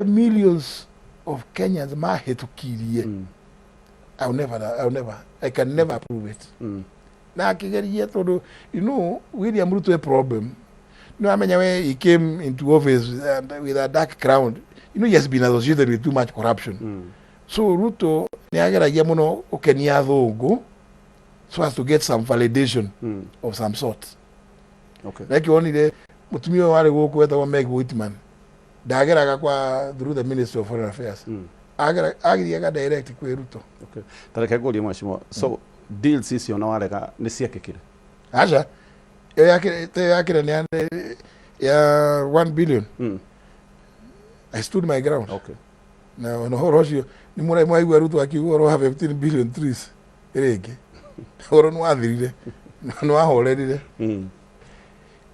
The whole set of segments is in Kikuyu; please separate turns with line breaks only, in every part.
Millions of Kenyans mahĩtũkirie. I'll never, I can never approve it. Na akĩgeria tondũ William Ruto a problem no amenya we he came into office and with a dark crown. He has been associated with too much corruption. So Ruto nĩ ageragia mũno gũkenia athũngũ so as to get some validation of some sort. Nakĩo wonire mũtumia ũyũ warĩ gũkũ wetagwo Meg Whitman ndageraga kwa through the Ministry of Foreign Affairs. Agĩthiaga direct kwĩ Ruto.
Okay. Ta reke ngũrie, mheshimiwa. So deals icio na warega nĩ ciekĩkire?
Aca, ĩyo ĩyo yakĩre nĩ ya 1 billion. I stood my ground. Na ũhoro ũcio nĩ mũrai mwaigua Ruto akiuga ũhoro wa 15 billion trees rĩngĩ, ũhoro nĩ wathirire, nĩ wahorerire.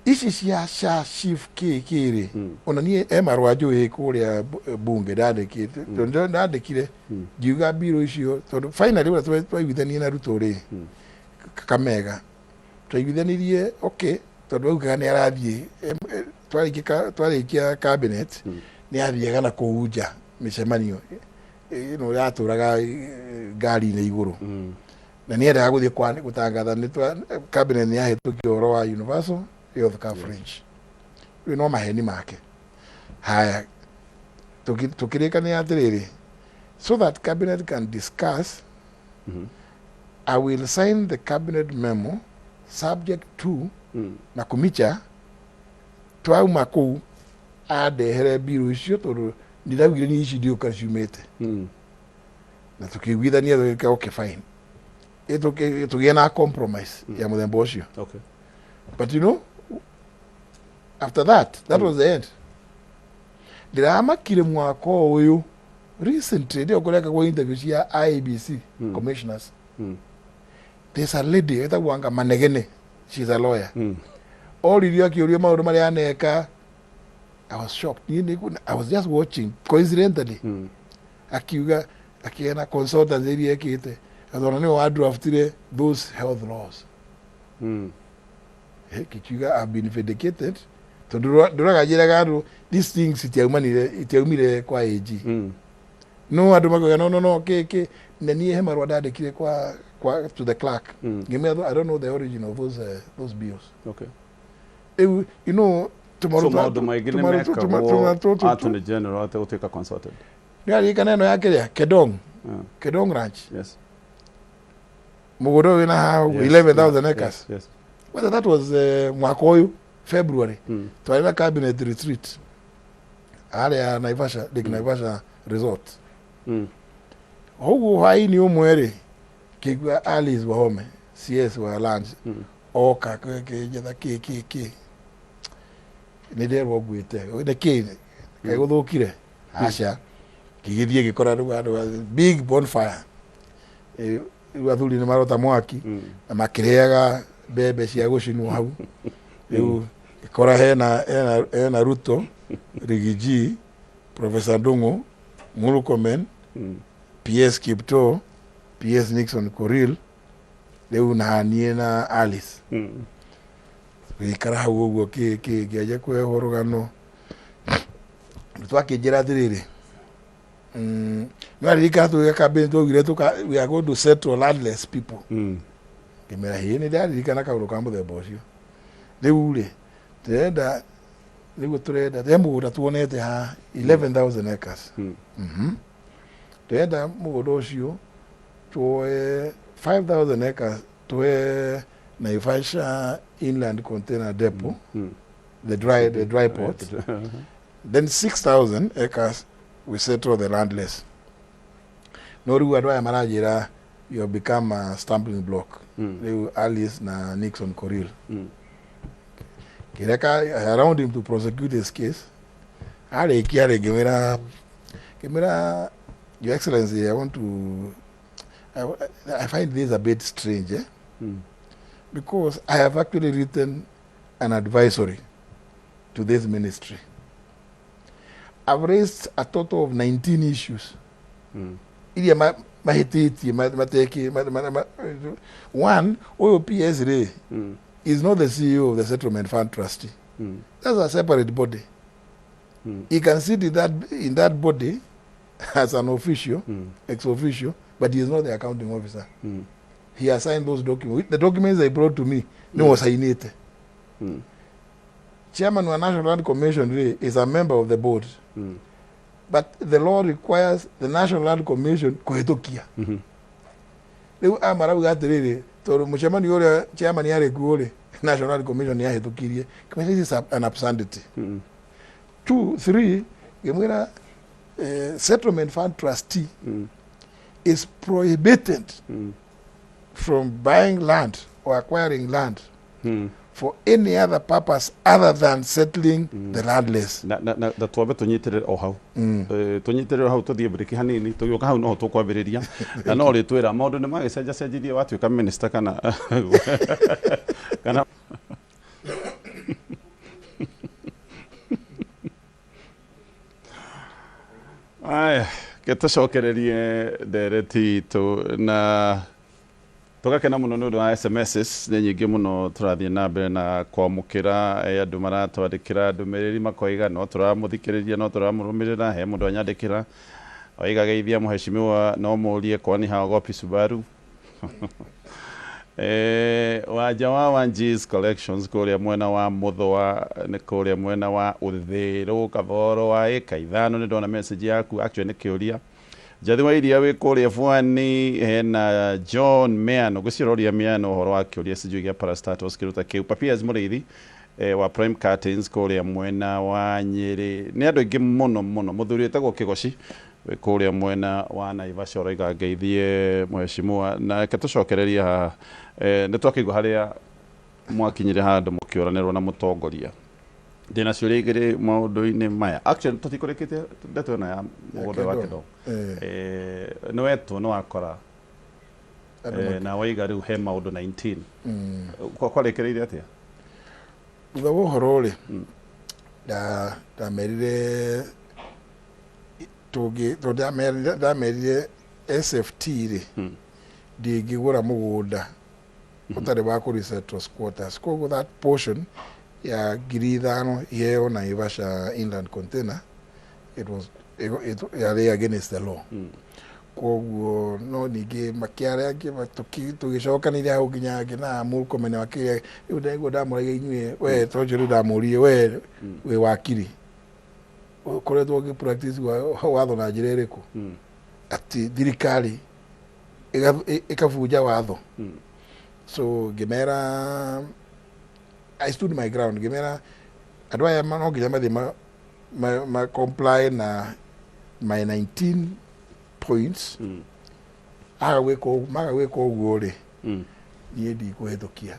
Ici cia SHA, SHIF, kĩ kĩ rĩ, ona niĩ e marũa njũĩ kũrĩa bunge ndandĩkĩte, tondũ ndandĩkire ngiuga mbirũ icio, tondũ finally ũrĩa twaiguithanirie na Ruto rĩ, Kakamega, twaiguithanirie okay, tondũ augaga nĩ arathiĩ twarĩkia cabinet nĩ athiaga na kũu nja mĩcemanio ĩno yatũraga ngari-inĩ igũrũ, na nĩ endaga gũthiĩ gũtangatha nĩ cabinet nĩ yahĩtũkia ũhoro wa universal health coverage. Rĩu no maheni make. Haya, tũkĩrĩkanĩra atĩrĩrĩ, so that cabinet can discuss, I will sign the cabinet memo subject to na kumicha twauma kũu andehere mbirũ icio, tondũ ndiraugire ni ici ndiũka ciumĩte. Na tũkĩiguithania, tũgĩka okay, fine. Tũgĩe na compromise ya mũthemba ũcio. But after that, that was the end. Ndĩramakire mwaka ũyũ recently ndĩo kũrekagwo interview cia IEBC commissioners. There's a lady ĩtagwo anga Manegene, she's a lawyer. Oririo akĩũrio maũndũ marĩa aneka. I was shocked. Niĩ I was just watching coincidentally. Akiuga akĩgĩa consultants iria ekĩte athona nĩwe wa draftire those health laws. Kikiuga I've been vindicated, tondũ ndũraga njĩraga andũ these things itiaumanire, itiaumire kwa AG. No andũ makoiga no no no kĩ kĩ, na niĩ he marũa ndandĩkire kwa to the clerk, ngĩmwĩra I don't know the origin of those bills. Rĩu
so maũndũ maingĩ nĩ mekagwo Attorney General ategũtuĩka consulted.
Nĩ aririkana ĩno ya kĩrĩa Kedong, Kedong Ranch, mũgũnda ũyũ wĩna haha ũguo, 11,000 acres. Whether that was mwaka ũyũ February, twarĩ na cabinet retreat harĩa Naivasha, Lake Naivasha Resort. Ũguo hwaĩ-inĩ ũmwe rĩ, kĩigua Alice Wahome, CS wa Lands, oka kĩnjetha kĩ kĩ kĩ, nĩ nderwo nguĩte nĩ kĩ, kaĩ gũthũkire? Aca, kĩgĩthiĩ gĩkora rĩu handũ big bonfire. Rĩu athuri nĩ marota mwaki na makĩrĩaga mbembe cia gũcinwo hau. Rĩu gĩkora hena Ruto, Riggy G, Professor Ndung'u, Murkomen, PS Kiptoo, PS Nixon Korir, rĩu na niĩ na Alice. Tũgĩikara hau ũguo kĩ kĩ, ngĩanjia kũheo rũgano. Twakĩnjĩra atĩrĩrĩ, no aririkana tũgĩka campaign twaugire we are going to settle landless people. Ngĩmera hĩ, nĩ ndaririkana kaũndũ ka mũthemba ũcio. Rĩu rĩ, tũrenda nĩguo tũrenda he mũgũnda tuonete haha 11,000 acres. Tũrenda mũgũnda ũcio tuoe 5000 acres tuhe Naivasha Inland Container Depot, the dry port, then 6000 acres we settle the landless. No rĩu andũ aya maranjĩra you have become a stumbling block. Rĩu Alice na Nixon Korir, kĩreka I allowed him to prosecute his case. Arĩkia rĩ, ngĩmwĩra, "Your Excellency, I want to I find this a bit strange, eh? Because I have actually written an advisory to this ministry. I've raised a total of 19 issues iria mahĩtĩtie mateki one ũyũ PS rĩ is not the CEO of the Settlement Fund Trustee. That's a separate body. He can sit in that body as an official, ex officio, but he is not the accounting officer. He has signed those documents. The documents they brought to me, no wasainite. Chairman wa National Land Commission rĩ, is a member of the board. But the law requires the National Land Commission kũhĩtũkia. Rĩu aya marauga atĩrĩrĩ, tondũ mũcemanio ũrĩa chairman arĩ kuo rĩ, National Land Commission nĩ yahĩtũkirie. Kĩmwĩra, this is an absurdity. Two, three, ngĩmwĩra settlement fund trustee is prohibited from buying land or acquiring land for any other purpose other than settling the landless.
Na twambe tũnyitĩrĩre o hau. Tũnyitĩrĩre hau, tũthiĩ breki hanini, tũgĩũka hau noho tũkwambĩrĩria na no rĩtwĩra maũndũ nĩ magĩcenjacenjirie watuĩka minister kana. Aya, ke tũcokererie ndereti itũ na tũgakena mũno nĩ ũndũ wa SMSs nĩ nyingĩ mũno tũrathiĩ na mbere na kwamũkĩra. Andũ maratwandĩkĩra ndũmĩrĩri makoiga no tũramũthikĩrĩria, no tũramũrũmĩrĩra. He mũndũ anyandĩkĩra oiga, "Geithia mũheshimiwa, no mũrie kwani haogopi Subaru?" Wanja wa Wanjis Collections kũrĩa mwena wa Mũthũa, nĩ kũrĩa mwena wa Ũthĩrũ Kathoro wa ĩka 5, nĩ ndona message yaku, actually nĩ kĩũria. Njathi wa iria wĩ kũrĩa Bwani, hena John Meano, ngwĩciria Meano ũhoro wa kĩũria sijui gĩa parastatals kĩndũ ta kĩu. Papias Mũrĩithi wa Prime Curtains kũrĩa mwena wa Nyĩrĩ, nĩ andũ aingĩ mũno mũno. Mũthuri wĩtagwo Kĩgoci wĩ kũrĩa mwena wa Naivasha ũroiga ngeithie mheshimiwa. Na reke tũcokererie haha. Nĩ twakĩigua harĩa mwakinyire handũ mũkĩũranĩrwo na mũtongoria. Ndĩna ciũria igĩrĩ maũndũ-inĩ maya. Actually, tũtikũrĩkĩtie ndeto ĩno ya mũgũnda wa Kĩndoo. Nĩ wetwo, nĩ wakora na waiga rĩu he maũndũ 19. Kwarĩkĩrĩire atĩa?
Thutha wa ũhoro rĩ, ndamerire tũngĩ tondũ ndamerire SFT rĩ, ndĩngĩgũra mũgũnda ũtarĩ wa kũ resettle squatters, koguo that portion ya 5,000 iheo Naivasha inland container, it was yarĩ against the law. Koguo no ningĩ makĩaria angĩ tũgĩcokanĩria hau nginya angĩ na Murkomen makĩria. Rĩu ndaigua ndamũragia inyuĩ, we tonjo rĩu ndamũririe, we wĩ wakiri, ũkoretwo ũgĩ practice watho na njĩra ĩrĩkũ atĩ thirikari ĩkabunja watho? So ngĩmera, I stood my ground, ngĩmera andũ aya no nginya mathiĩ ma comply na my 19 points. Aga gwĩka maga gwĩka ũguo rĩ, niĩ ndikũhĩtũkia.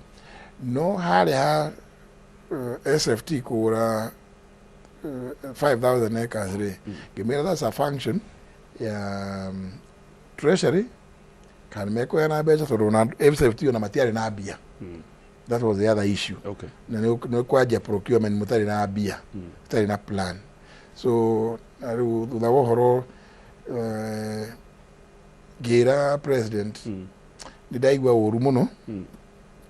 No harĩa ha SFT kũgũra 5000 acres rĩ, ngĩmwĩra that's a function ya treasury kana mekũheana mbeca, tondũ ona SFT ona matiarĩ na mbia. That was the other issue. Na nĩ kwanjia procurement mũtarĩ na mbia, mũtarĩ na plan. So na rĩu thutha wa ũhoro, ngĩra president nĩ ndaigua ũru mũno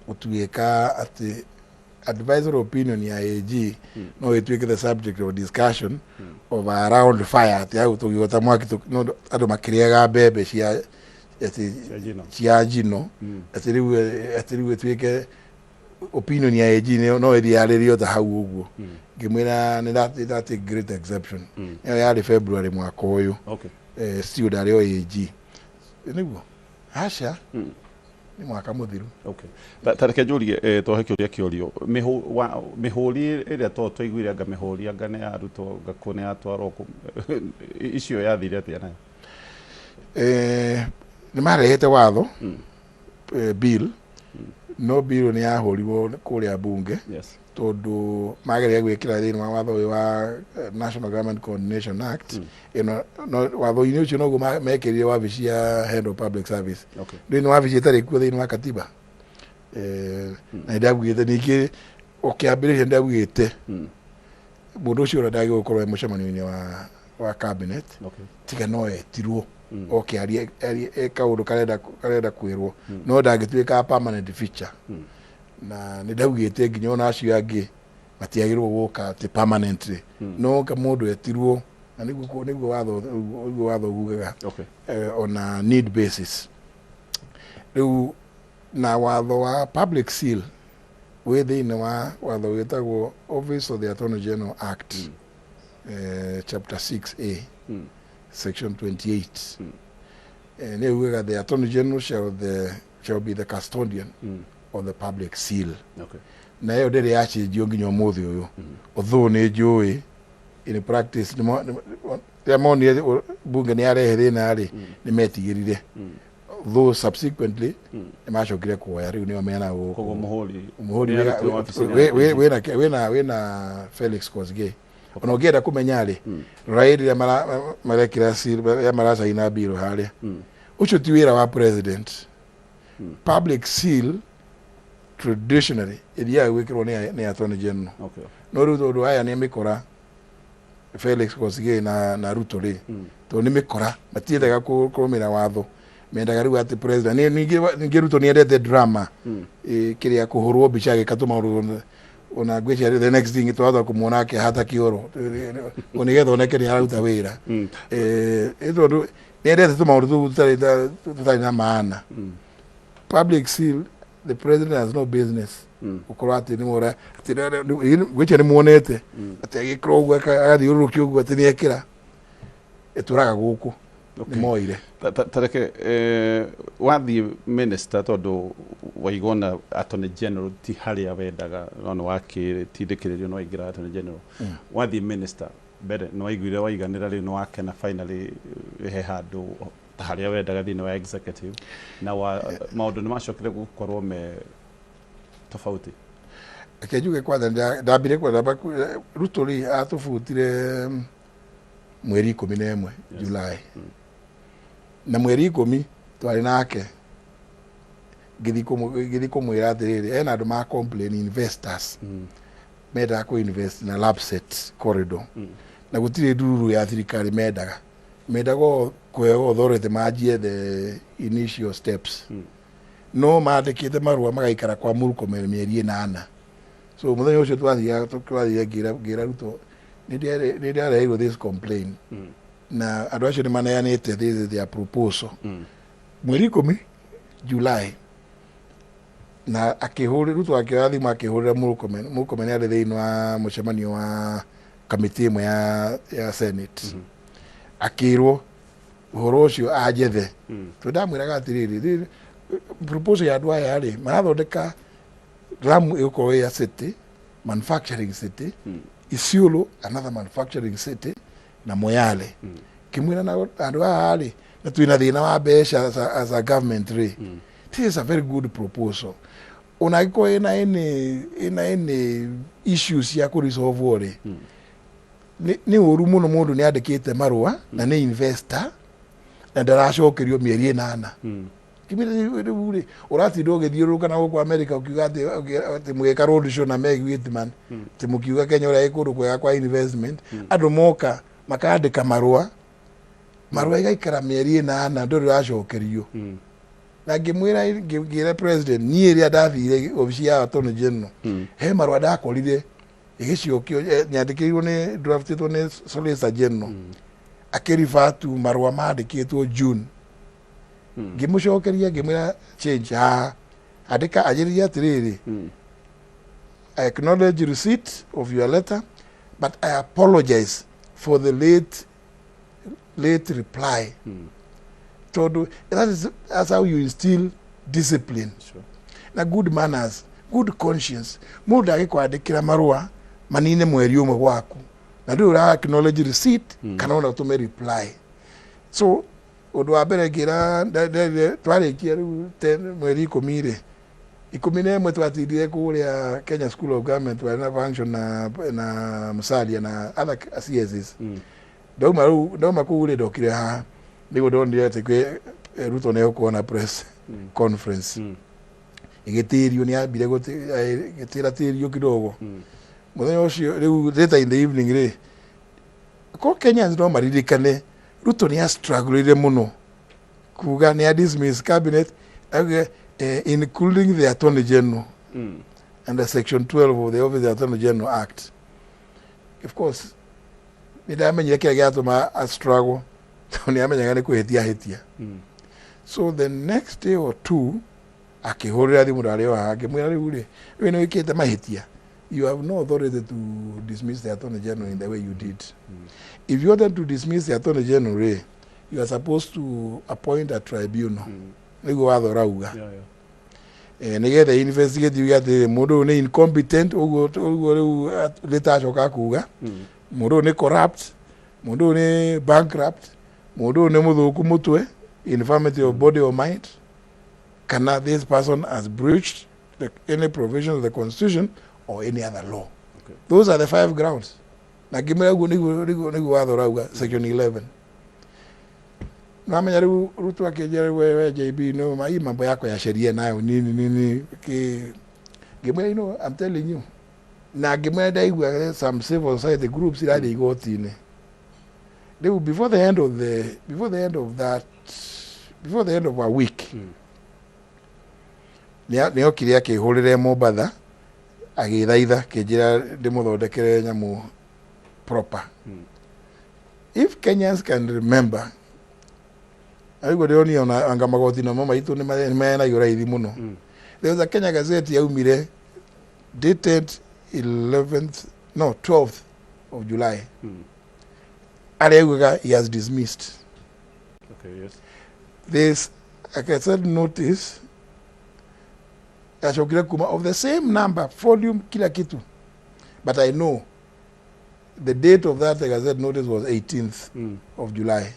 gũtuĩka atĩ advisory opinion ya AG no ĩtuĩke the subject of discussion of a round fire, atĩ hau tũgĩota mwaki no andũ makĩrĩaga mbembe cia atĩ
Cia njino.
Cia njino. Atĩ rĩu ĩtuĩke opinion ya AG no ĩthiĩ yarĩrio ta hau ũguo. Ngĩmwĩra nĩ nda take great exception. Ĩyo yarĩ February mwaka ũyũ. Still ndarĩ o AG nĩguo, aca, nĩ mwaka mũthiru.
Okay. Ta reke njũrie, twahe kĩũria kĩũrio mĩhũri ĩrĩa to twaiguire anga mĩhũri anga nĩ yarutwo anga kũ nĩ yatwarwo kũ, icio yathire atĩa nayo?
Nĩ marehete watho, bill, no bill nĩ yahũrirwo kũrĩa bunge tondũ mageria gwĩkĩra thĩinĩ wa watho ũyũ wa National Government Coordination Act ĩno. No watho-inĩ ũcio noguo mekĩrire wabici ya head of public service thĩinĩ wabici ĩtarĩ kuo thĩinĩ wa katiba. Na nĩndaugĩte ningĩ ũkĩambĩrĩria, nĩndaugĩte mũndũ ũcio ũrĩa ndagĩrĩirwo gũkorwo e mũcemanio-inĩ wa cabinet tiga no etirwo oke arie e kaũndũ karenda kwĩrwo, no ndangĩtuĩka permanent feature. Na nĩ ndaugĩte nginya ona acio angĩ Matiagĩrĩirwo gũka atĩ permanently, no ka mũndũ etirwo na nĩguo watho ugaga on a need basis. Rĩu na watho wa public seal wĩ thĩinĩ wa watho wĩtagwo Office of the Attorney General Act, chapter 6A, section 28. Nĩ ugaga the Attorney General shall be the custodian of the public seal. Na ĩyo ndĩrĩ yacĩnjio nginya ũmũthĩ ũyũ, although nĩ njũĩ in practice rĩrĩa monire bunge nĩ yarehe thĩna rĩ, nĩ metigĩrire, though subsequently nĩ macokire kuoya. Rĩu nĩo mena gũkũ.
Koguo mũhũri
mũhũri
nĩ arutirwo wabici-inĩ ya
wĩna Felix Kosgei. Ona ũngĩenda kũmenya rĩ, rora hĩndĩ ĩrĩa marekĩra seal, rĩrĩa maracaina mbirũ harĩa. Ũcio ti wĩra wa president. Public seal traditionally ĩthiaga gwĩkĩrwo nĩ Attorney General. No rĩu tondũ aya nĩ mĩkora, Felix Kosgei na Ruto rĩ, tondũ nĩ mĩkora, matiendaga kũrũmĩrĩra watho, mendaga rĩu atĩ president ningĩ Ruto nĩ endete drama. Kĩrĩa kũhũrwo mbica agĩka tũmaũndũ, ona ngwĩciria the next thing twahota kũmuona akĩhata kĩoro o nĩgetha oneke nĩ araruta wĩra. Tondũ nĩ endete tũmaũndũ tũu tũtarĩ na maana. Public seal, the president has no business gũkorwo atĩ nĩ wora atĩ ngwĩciria nĩ muonete atĩ agĩkĩra ũguo, agathiũrũrũkia ũguo atĩ nĩ ekĩra ĩtũraga gũkũ nĩ moire.
Tareke wathiĩ minister, tondũ waigona Attorney General ti harĩa wendaga, no nĩ wakĩtindĩkĩrĩrio no waingĩra Attorney General. Wathiĩ minister mbere, nĩ waiguire waiganĩra rĩu, nĩ wakena finally he handũ ta harĩa wendaga thĩinĩ wa executive, na wa maũndũ nĩ macokire gũkorwo me tofauti?
Reke njuge kwanza ndambire kwenda Ruto rĩ, atũbutire mweri 11 July, na mweri 10 twarĩ nake ngĩthiĩ kũmwĩra atĩrĩrĩ, ena andũ ma complain, investors mendaga kũ invest na Lapsset corridor, na gũtirĩ ndururu ya thirikari, mendaga o kũheo authority manjie the initial steps. No mandĩkĩte marũa magaikara kwa Murkomen mĩeri 8. So mũthenya ũcio twathiaga, twathire, ngĩra Ruto nĩ ndĩareheirwo this complaint na andũ acio nĩ maneanĩte, this is their proposal, mweri 10 July. Na akĩhũrĩ Ruto akĩoya thimũ akĩhũrĩra Murkomen. Murkomen arĩ thĩinĩ wa mũcemanio wa kamĩtĩ ĩmwe ya Senate, akĩrwo ũhoro ũcio anjethe, tondũ ndamwĩraga atĩrĩrĩ, proposal ya andũ aya rĩ, marathondeka Lamu ĩgũkorwo ĩ a city, manufacturing city, Isiolo another manufacturing city, na Moyale. Kĩmwĩra na andũ aya rĩ, na twĩna thĩna wa mbeca as a government rĩ, this is a very good proposal. Ona angĩkorwo ĩna any issues cia kũresolve rĩ, nĩ ũru mũno mũndũ nĩ andĩkĩte marũa na nĩ investor na ndaracokerio mĩeri 8. Kĩmĩra rĩu rĩ, ũratinda ũgĩthiũrũrũka na gũkũ America ũkiuga atĩ mũgĩka road show na Meg Whitman, atĩ mũkiuga Kenya ũrĩa ĩ kũndũ kwega kwa investment, andũ moka makandĩka marũa, marũa igaikara mĩeri 8, ndũrĩ ũracokerio. Na ngĩmwĩra, ngĩra president, niĩ rĩrĩa ndathire obici ya Attorney General, he marũa ndakorire ĩgĩcokio, nyandĩkĩirwo nĩ draftĩtwo nĩ Solicitor General, akĩrefer to marũa mandĩkĩtwo June. Ngĩmũcokeria ngĩmwĩra, change haha, andĩka anjĩrĩria atĩrĩrĩ, "I acknowledge receipt of your letter, but I apologize for the late reply," tondũ that's how you instill discipline na good manners, good conscience. Mũndũ ndagĩkwandĩkĩra marũa manine mweri ũmwe gwaku na ndũrĩ ũra acknowledge receipt kana ona ũtũme reply. So ũndũ wa mbere ngĩra twarĩkia rĩu mweri 10 rĩ, 11 twatindire kũrĩa Kenya School of Government, twarĩ na function na Musalia na other CSs. Ndauma rĩu, ndauma kũu rĩ, ndokire haha nĩguo ndonire atĩ kwĩ Ruto nĩ egũkorwo na press conference. Ĩgĩtĩrio, nĩ ambire gĩtĩratĩrio kidogo mũthenya ũcio. Rĩu later in the evening rĩ, ko Kenyans no maririkane Ruto nĩ astrugglire mũno kuga nĩ a dismiss cabinet, auge including the Attorney General. Under section 12 of the Office of the Attorney General Act. Of course, nĩ ndamenyire kĩrĩa gĩatũma a struggle tondũ nĩ amenyaga nĩ kwĩhĩtia ahĩtia. So the next day or two akĩhũrĩra thimũ, ndarĩ o haha, ngĩmwĩra, rĩu rĩ, rĩu nĩ wĩkĩte mahĩtia. You have no authority to dismiss the Attorney General in the way you did. If you wanted to dismiss the Attorney General rĩ, you are supposed to appoint a tribunal, nĩguo watho ũrauga. Nĩgetha investigate, yuge atĩrĩrĩ, mũndũ ũyũ nĩ incompetent, ũguo ũguo rĩu rĩtacoka kuga, mũndũ ũyũ nĩ corrupt, mũndũ ũyũ nĩ bankrupt, mũndũ ũyũ nĩ mũthũku mũtwe, infirmity of body or mind, kana this person has breached any provision of the Constitution or any other law. Those are the five grounds. Na ngĩmwĩra ũguo nĩguo watho ũrauga, section 11. Namenya rĩu Ruto akĩnjĩra, rĩu we JB, no hii mambo yako ya sheria nayo nini nini ki. Ngĩmwĩra, you know, I'm telling you. Na ngĩmwĩra ndaigua some civil society groups irathiĩ igoti-inĩ rĩu before the end of that, before the end of a week, nĩ okire akĩhũrĩre Mombatha, agĩthaitha, kĩnjĩra ndĩmũthondekere nyamũ proper. If Kenyans can remember, arĩguo ndĩronio ona anga magoti namo maitũ nĩ menagio raithi mũno. There was a Kenya Gazette yaumire dated 11th, no, 12th of July, arĩa augaga he has dismissed. This a Gazette notice yacokire kuma of the same number, volume, kila kitu, but I know the date of that Gazette notice was 18th of July,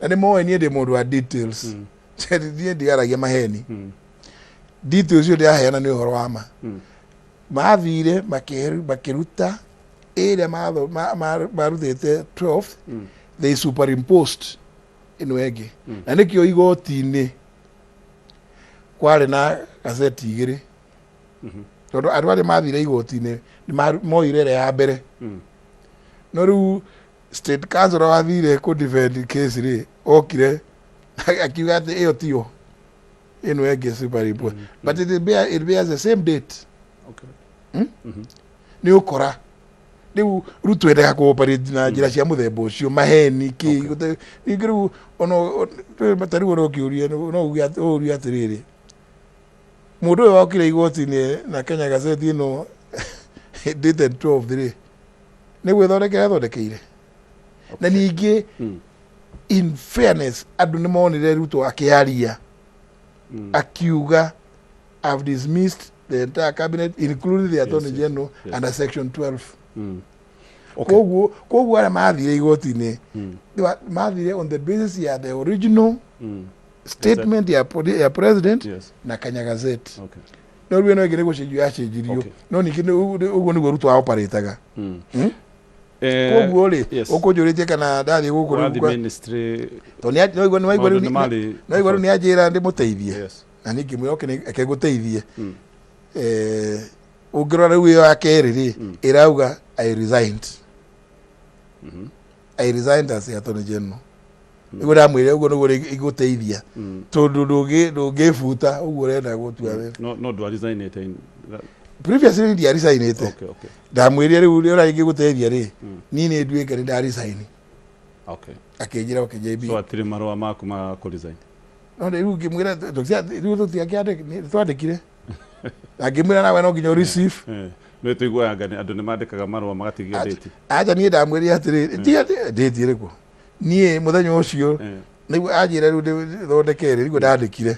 na nĩ moĩ niĩ ndĩ mũndũ wa details. Niĩ ndiaragia maheni. Details icio ndĩraheana nĩ ũhoro wa ma. Mathire makĩruta ĩrĩa marutĩte 12th, they superimposed ĩno ĩngĩ. Na nĩkĩo igoti-inĩ kwarĩ na gazeti igĩrĩ, tondũ andũ arĩa mathire igoti-inĩ nĩ moire ĩrĩa ya mbere. No rĩu state counsel wathire kũ defend case rĩ, okire akiuga atĩ ĩyo tiyo, ĩno ĩngĩ superimpose, but it bears the same date. Nĩ ũkora rĩu Ruto endaga kũoperate na njĩra cia mũthemba ũcio, maheni kĩ. Ningĩ rĩu ona ta rĩu ona ũkĩũria, no uge ũrie atĩrĩrĩ, mũndũ ũyũ wokire igoti-inĩ na Kenya Gazette ĩno dated 12 rĩ, nĩ gwĩthondekera athondekeire? Na ningĩ, in fairness, andũ nĩ monire Ruto akĩaria, akiuga, "I've dismissed the entire cabinet, including the Attorney General, under section 12." Koguo arĩa mathire igoti-inĩ, mathire on the basis ya the original statement ya president na Kenya Gazette. No rĩu ĩno ĩngĩ nĩ gũcenjio yacenjirio. No ningĩ ũguo nĩguo Ruto aoparĩtaga. Koguo rĩ, ũkũnjũrĩtie kana ndathiĩ gũkũ rĩu
Wathiĩ ministry,
tondũ no waigua
maũndũ
rĩu
nĩ marĩ
no waigua rĩu nĩ anjĩra ndĩmũteithie, na niĩ ngĩmwĩra, okay, reke ngũteithie. Ũngĩrora rĩu ĩyo ya kerĩ rĩ, ĩrauga I resigned. I resigned as the Attorney General. Nĩguo ndamwĩre ũguo nĩguo igũteithia, tondũ ndũngĩbuta ũguo ũrenda gũtua we.
No ndwa resignĩte
Previously ndiaresignĩte. Ndamwĩrire rĩu ũrĩa ingĩgũteithia rĩ, niĩ nĩ nduĩke nĩ ndaresign. Akĩnjĩra, okay, JB.
So hatirĩ marũa maku ma kũ resign?
No rĩu ngĩmwĩra rĩu tũtiakĩandĩkire, na ngĩmwĩra nawe no nginya ũreceive.
Nĩ tũiguaga andũ nĩ mandĩkaga marũa magatigia date.
Acha, niĩ ndamwĩrire atĩrĩrĩ, ti atĩ date ĩrĩkũ, niĩ mũthenya ũcio nĩguo anjĩra rĩu thondeke rĩ, nĩguo ndandĩkire.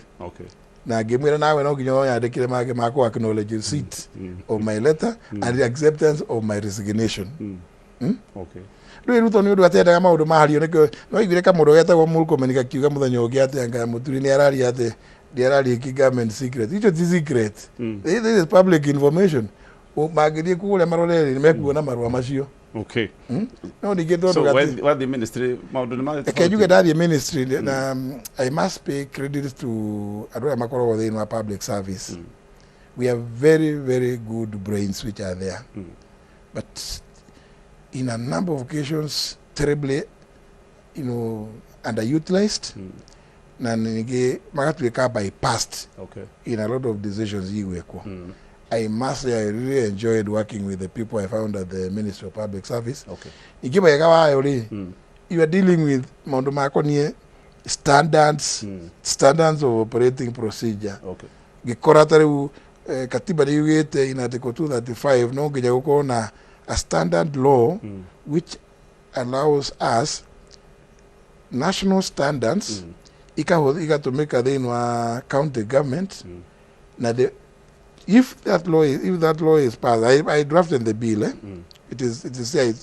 Na ngĩmwĩra nawe no nginya ũnyandĩkĩre mangĩ ma kũ acknowledge receipt of my letter and the acceptance of my resignation. Rĩu Ruto nĩ ũndũ atendaga maũndũ mahario, nĩkĩo no iguire kamũndũ getagwo Murkomen gakiuga mũthenya ũngĩ atĩ anga Mũturi nĩ araria atĩ ndiararia government secret. Icio ti secret. This is public information. Mangĩthiĩ kũrĩa marore nĩ mekuona marũa macio. No ningĩ tondũ
So wathiĩ ministry, maũndũ nĩ marĩ
Reke njuge, ndathiĩ ministry na I must pay credit to andũ arĩa makoragwo thĩinĩ wa public service. We have very very good brains which are there, but in a number of occasions terribly underutilized, na ningĩ magatuĩka bypassed in a lot of decisions igwĩkwo. I must say I really enjoyed working with the people I found at the Ministry of Public Service. Ingĩ wega wayo rĩ, you are dealing with maũndũ makoniĩ standards, standards of operating procedure. Ngĩkora ta rĩu katiba nĩ yugĩte in article 235 no nginya gũkorwo na a standard law which allows us national standards igatũmĩka thĩinĩ wa county government. Na if that law is passed, I drafted the bill, eh? It is there,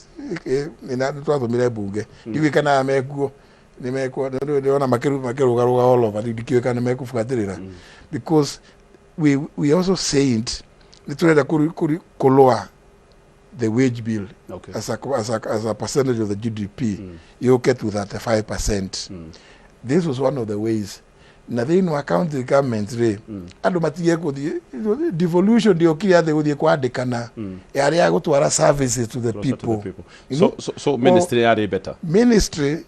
nĩ twathomire bunge, ndiũĩ kana mekuo nĩ mekuo, ndĩrona makĩrũgarũga all over, ndikĩũĩ kana nĩ mekũbuatĩrĩra, because we also said nĩ tũrenda kũlũa the wage bill as a percentage of the GDP yũke to 35%. This was one of the ways. Na thĩinĩ wa county government rĩ, andũ matige gũthiĩ devolution, ndĩokire atĩ gũthiĩ kwandĩkana, yarĩ ya gũtwara services to the
Closer to
people.
the people.
You
So,
know,
so ministry yarĩ better.
Ministry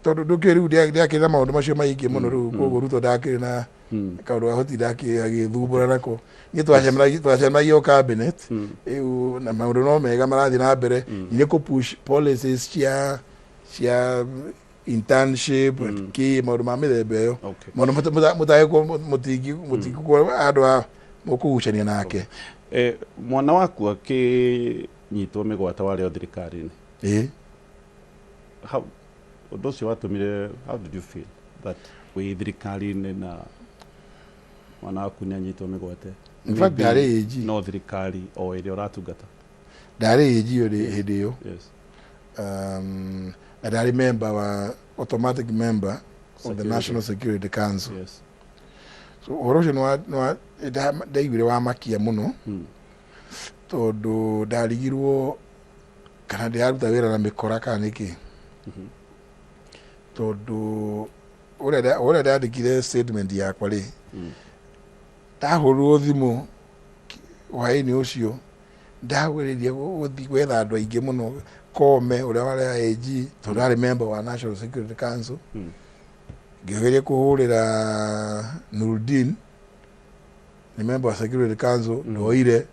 tondũ ndũkĩũĩ rĩu ndĩakĩrĩ na maũndũ macio maingĩ mũno rĩu, koguo Ruto ndakĩrĩ na kaũndũ gahoti agĩthumbũra nako. Niĩ twacemanagia o cabinet rĩu na maũndũ no mega marathiĩ na mbere, nĩ kũ push policies cia internship, kĩ maũndũ ma mĩthemba ĩyo. Maũndũ mũtagĩkorwo mũtingĩkorwo andũ a mũkũgucania nake.
Mwana waku akĩnyitwo mĩgwate warĩ o thirikari-inĩ.
Ĩĩ.
How ũndũ ũcio watũmire, how did you feel that wĩ thirikari-inĩ na mwana waku nĩ anyitwo mĩgwate?
In fact,
Maybe
ndarĩ AG.
No thirikari o ĩrĩa ũratungata.
Ndarĩ AG hĩndĩ ĩyo. Na ndarĩ member wa automatic member of the
Security.
National Security Council. So ũhoro ũcio nĩ ndaiguire wamakia mũno, tondũ ndarigirwo kana ndĩraruta wĩra na mĩkora kana nĩkĩ, tondũ ũrĩa ndandĩkire statement yakwa rĩ, ndahũrirwo thimũ hwaĩ-inĩ ũcio, ndagwĩrĩria gũthiĩ gwetha andũ aingĩ mũno, Kome ũrĩa warĩ AG, tondũ arĩ member wa National Security Council. Ngĩgeria kũhũrĩra Nurdin, nĩ member wa Security Council, ndoire.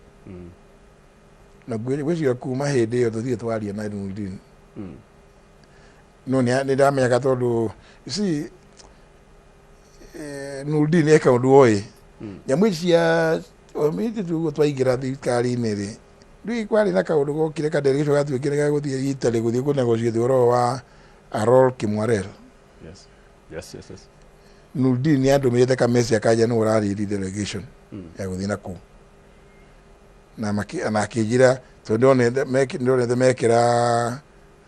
Na ngwĩciria kuma hĩndĩ ĩyo tũtirĩ twaria na Nurdin. No nĩ ndamenyaga tondũ you see, Nurdin eka ũndũ oĩ nyamũ ici cia omĩte tuguo twaingĩra thirikari-inĩ rĩ, rĩu kwarĩ na kaũndũ gokire ka delegation gatuĩkire ga gũthiĩ Italy gũthiĩ kũ negotiate ũhoro wa Arol Kimwarer. Nurdin nĩ andũmĩrĩte kameci akanja nĩ ũrarĩri delegation ya gũthiĩ na kũu, na na akĩnjĩra tondũ ndonete mekĩra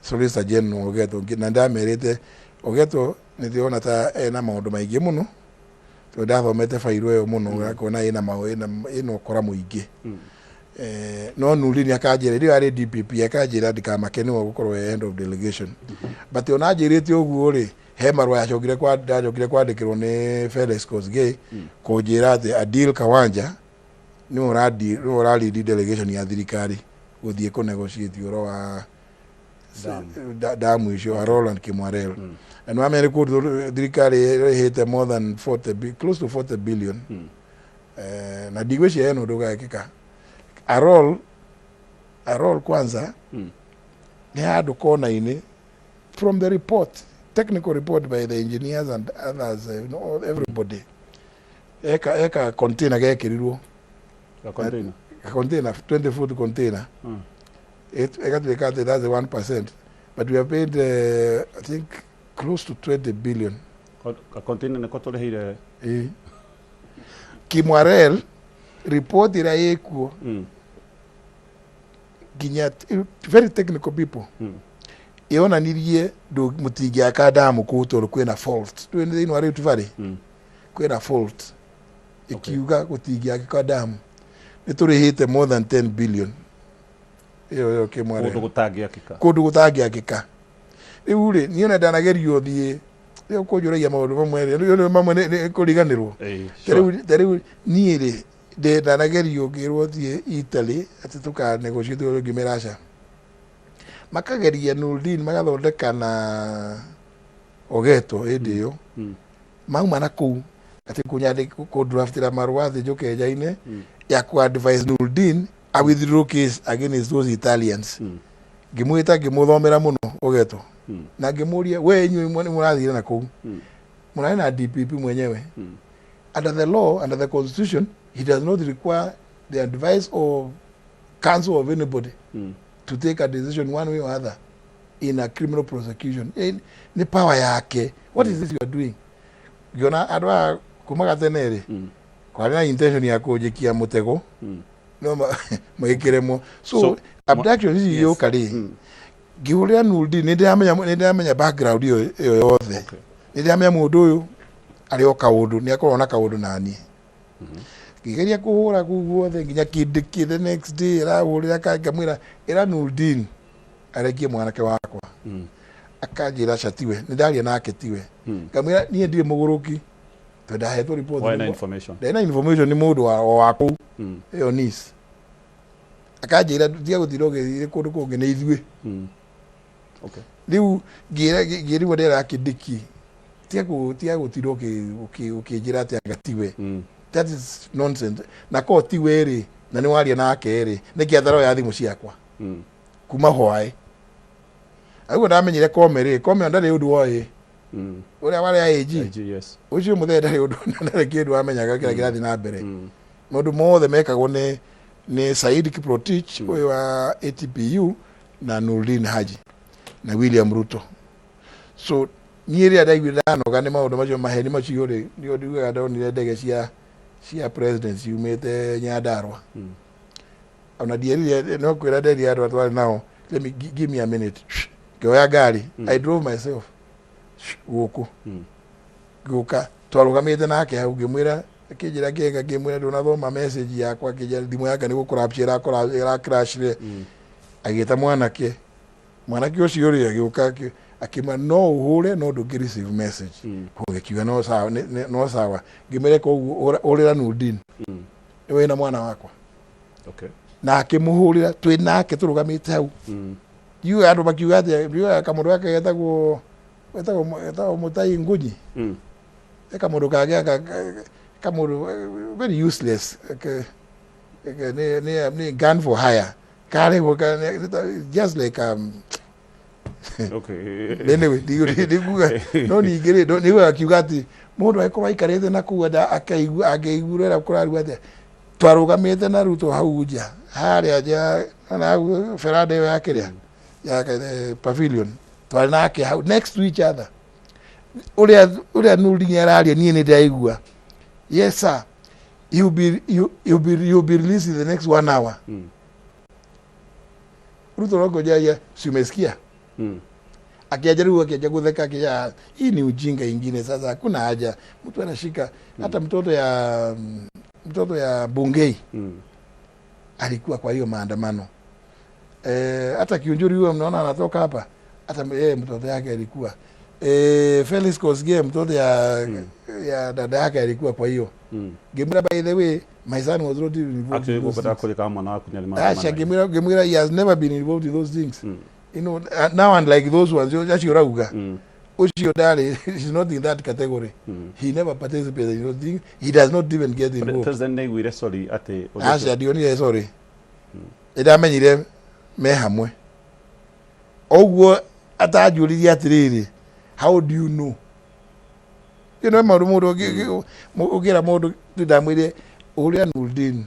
Solicitor General Ogeto, na ndamerĩte Ogeto nĩ ndĩrona ta ena maũndũ maingĩ mũno, tondũ ndathomete bairũ ĩyo mũno, ngakona ĩna ũkora mũingĩ. No Nurdin akanjĩra, rĩu arĩ DPP, akanjĩra ndikamake, nĩwe ũgũkorwo e end of delegation. But ona anjĩrĩte ũguo rĩ, he marũa yacokire kwa ndacokire kwandĩkĩrwo nĩ Felix Kosgei kũnjĩra atĩ Adil Kawanja nĩwe ũralead delegation ya thirikari gũthiĩ kũ negotiate ũhoro wa damu icio, Arol and Kimwarer. Na nĩ wamenya nĩ kũndũ thirikari ĩrĩhĩte more than 40 close to 40 billion. Na ndigwĩciria hena ũndũ ũgekĩka Arol. Kwanza nĩ handũ kona-inĩ, from the report, technical report by the engineers and others, everybody, eka container gekĩrirwo.
Ga container.
Container, 20 foot container. Ĩgatuĩka atĩ that's the 1%, but we have paid I think close to 20 billion.
Ka container nĩko tũrĩhĩire?
Ĩĩ. Kimwarer report ĩrĩa ĩkuo, nginya very technical people, ĩonanirie mũtingĩaka damu kũu tondũ kwĩna fault. Ndũĩ nĩ thĩinĩ wa Rift Valley, kwĩna fault ĩkiuga gũtingĩakĩka damu. Nĩ tũrĩhĩte more than 10 billion ĩyo Kimwarer.
Kũndũ gũtangĩakĩka.
Kũndũ gũtangĩakĩka. Rĩu rĩ, niĩ ona ndanagerio thiĩ rĩu kũnjũragia maũndũ mamwe rĩ, rĩu mamwe nĩ kũriganĩrwo. Ta rĩu niĩ rĩ, ndanagerio ngĩrwo thiĩ Italy atĩ tũka negotiate ũrĩa, ngĩmera aca. Makageria Nurdin magathondeka na Ogeto hĩndĩ ĩyo. Mauma na kũu atĩ kũnyandĩ kũndraftĩra marũa atĩ njũke njaine. Ya ku advise Nurdin a withdraw case against those Italians. Ngĩmwĩta, ngĩmũthomera mũno ũgetwo na ngĩmũria, we inyuĩ nĩ mũrathire na kũu mũrarĩ na DPP mwenyewe. Under the law, under the constitution, he does not require the advice or counsel of anybody to take a decision one way or other in a criminal prosecution. Nĩ power yake. What is this you are doing? Ngĩona andũ aya kuma gatene rĩ, kwarĩ na intention ya kũnjikia mũtego, no magĩkĩremwo. So,
So,
abduction ici igĩũka rĩ, ngĩhũrĩra Nurdin, nĩ ndĩramenya background ĩyo yothe. Nĩ ndĩramenya mũndũ ũyũ arĩ o kaũndũ, nĩ akorwo na kaũndũ naniĩ. Ngĩgeria kũhũra kũu guothe nginya kĩndĩkĩ. The next day ĩrahũrĩra ka ngamwĩra, ĩra Nurdin arekie mwanake wakwa. Akanjĩra aca, tiwe, nĩ ndaria nake, tiwe. Ngamwĩra niĩ ndirĩ mũgũrũki tondũ ndahetwo report.
Why na information?
Ndarĩ na information nĩ mũndũ o wa kũu ĩyo Nice. Akanjĩra tiga gũtinda ũgĩthiĩ kũndũ kũngĩ, nĩ ithuĩ. Rĩu ngĩrigwo ndĩra Kĩndĩki, tiga gũtinda ũkĩnjĩra atĩ anga tiwe. That is nonsense. Na ko tiwe rĩ, na nĩ waria nake rĩ, nĩkĩ ataroya thimũ ciakwa kuma hwaĩ aguo ndamenyire Kome rĩ? Kome ndarĩ ũndũ oĩ. Ũrĩa warĩ AG.
IG, yes.
Ũcio mũthee ndarĩ ũndũ, ndarĩ kĩndũ amenyaga kĩrĩa kĩrathiĩ na mbere. Maũndũ mothe mekagwo nĩ Said Kiprotich ũyũ wa ATPU na Nurdin Haji na William Ruto. So niĩ rĩrĩa ndaiguire ndanoga nĩ maũndũ macio, maheni macio rĩ, nĩo ndiugaga ndonire ndege cia president ciumĩte Nyandarua. Ona ndierire, no kwĩra nderire andũ atwarĩ nao, let me give me a minute. Ngĩoya ngari, I drove myself gũkũ. Ngĩũka, twarũgamĩte nake hau, ngĩmwĩra, akĩnjĩra kĩga, ngĩmwĩra ndũnathoma message yakwa? Akĩnjĩra thimũ yake nĩ gũkũrapcia ĩracrashire. Agĩta mwanake, mwanake ũcio rĩ agĩũka, akĩmwĩra no ũhũre no ndũngĩ receive message. Gĩkiuga no sawa, no sawa. Ngĩmwĩra koguo ũrĩra Nurdin nĩ wĩna mwana wakwa. Na akĩmũhũrĩra twĩ nake tũrũgamĩte hau. Ndiũĩ andũ makiuga atĩa, ndiũĩ kamũndũ gaka getagwo Mũtai Ngunyi. Kamũndũ kangĩ aka kamũndũ very useless, nĩ gun for hire karĩhwo, just like anyway, ndikuga. No ningĩ rĩ, nĩguo akiuga atĩ mũndũ angĩkorwo aikarĩte na kũu akaigua angĩigua ũrĩa kũraruga atĩa. Twarũgamĩte na Ruto hau nja harĩa nja na hau veranda ĩyo ya kĩrĩa ya pavilion, twarĩ nake hau next to each other. Ũrĩa Nurdin araria, niĩ nĩ ndĩraigua, "Yes sir, you be released in the next one hour." Ruto rongojagia, si umesikia? Akiaja rĩu akiaja gutheka, akija hii ni ujinga ingine. Sasa hakuna haja mtu anashika hata mtoto ya Bungei. Alikuwa kwa hiyo maandamano. Hata Kiunjuri huyo mnaona anatoka hapa, hata yeye mtoto yake alikuwa. Felix Kosgei, mtoto ya dada yake alikuwa kwa hiyo. Ngĩmwĩra, by the way, my son was not even involved
Actually,
in those
gũkwenda
things.
kũrĩka mwana waku nĩ arĩ
Aca, ngĩmwĩra he has never been involved in those things. Now unlike those ones acio ũrauga, ũcio ndarĩ, he's not in that category. He never participated in those things. He does not even get involved.
President nĩaiguire sorry atĩ ũndũ
Aca, ndionire sorry. Nĩndamenyire me hamwe ũguo atanjũririe atĩrĩrĩ, "How do you know?" You know maũndũ mũndũ ũngĩra mũndũ tu, ndamwĩrire ũrĩa Nurdin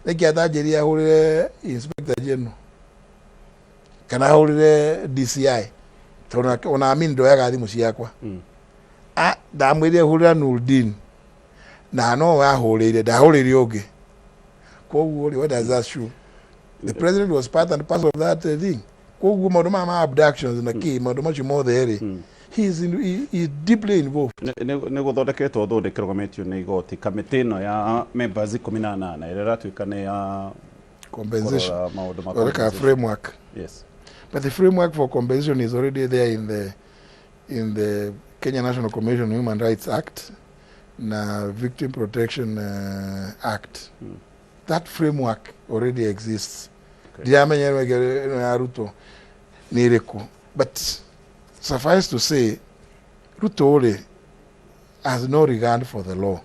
nĩkĩ atanjĩrire ahũrĩre inspector general kana ahũrĩre DCI, tondũ ona Amin ndoyaga thimũ ciakwa. Ndamwĩrire hũrĩra Nurdin na no ahũrĩire, ndahũrĩire ũngĩ. Koguo rĩ, what does that show? The president was part and parcel of that thing. Koguo maũndũ maya ma abductions na kĩ, maũndũ macio mothe rĩ, he is deeply involved.
Nĩ gũthondeketwo thũndĩ kĩrũgamĩtio nĩ igoti, kamĩtĩ ĩno ya members 18 ĩrĩa ĩratuĩka nĩ ya
compensation,
kũrora maũndũ ma
like a
compensation.
Framework.
Yes.
But the framework for compensation is already there in the Kenya National Commission on Human Rights Act na Victim Protection Act. That framework already exists. Ndiramenya ĩno ya Ruto nĩ ĩrĩkũ, but suffice to say, Ruto rĩ has no regard for the law.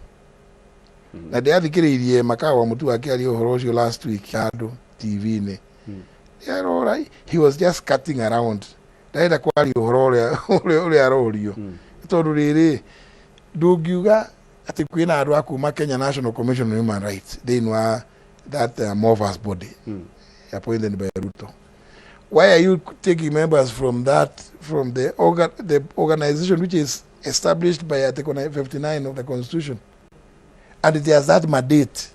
Na ndĩrathikĩrĩirie Makawa Mutu akĩaria ũhoro ũcio last week handũ TV-inĩ. Yarora, he was just cutting around, ndarenda kwaria ũhoro ũrĩa ũrĩa arorio, tondũ rĩrĩ ndũngiuga atĩ kwĩna andũ a kuma Kenya National Commission on Human Rights thĩinĩ wa that amorphous body appointed by Ruto. Why are you taking members from that, from the organization which is established by Article 59 of the Constitution, and it has that mandate?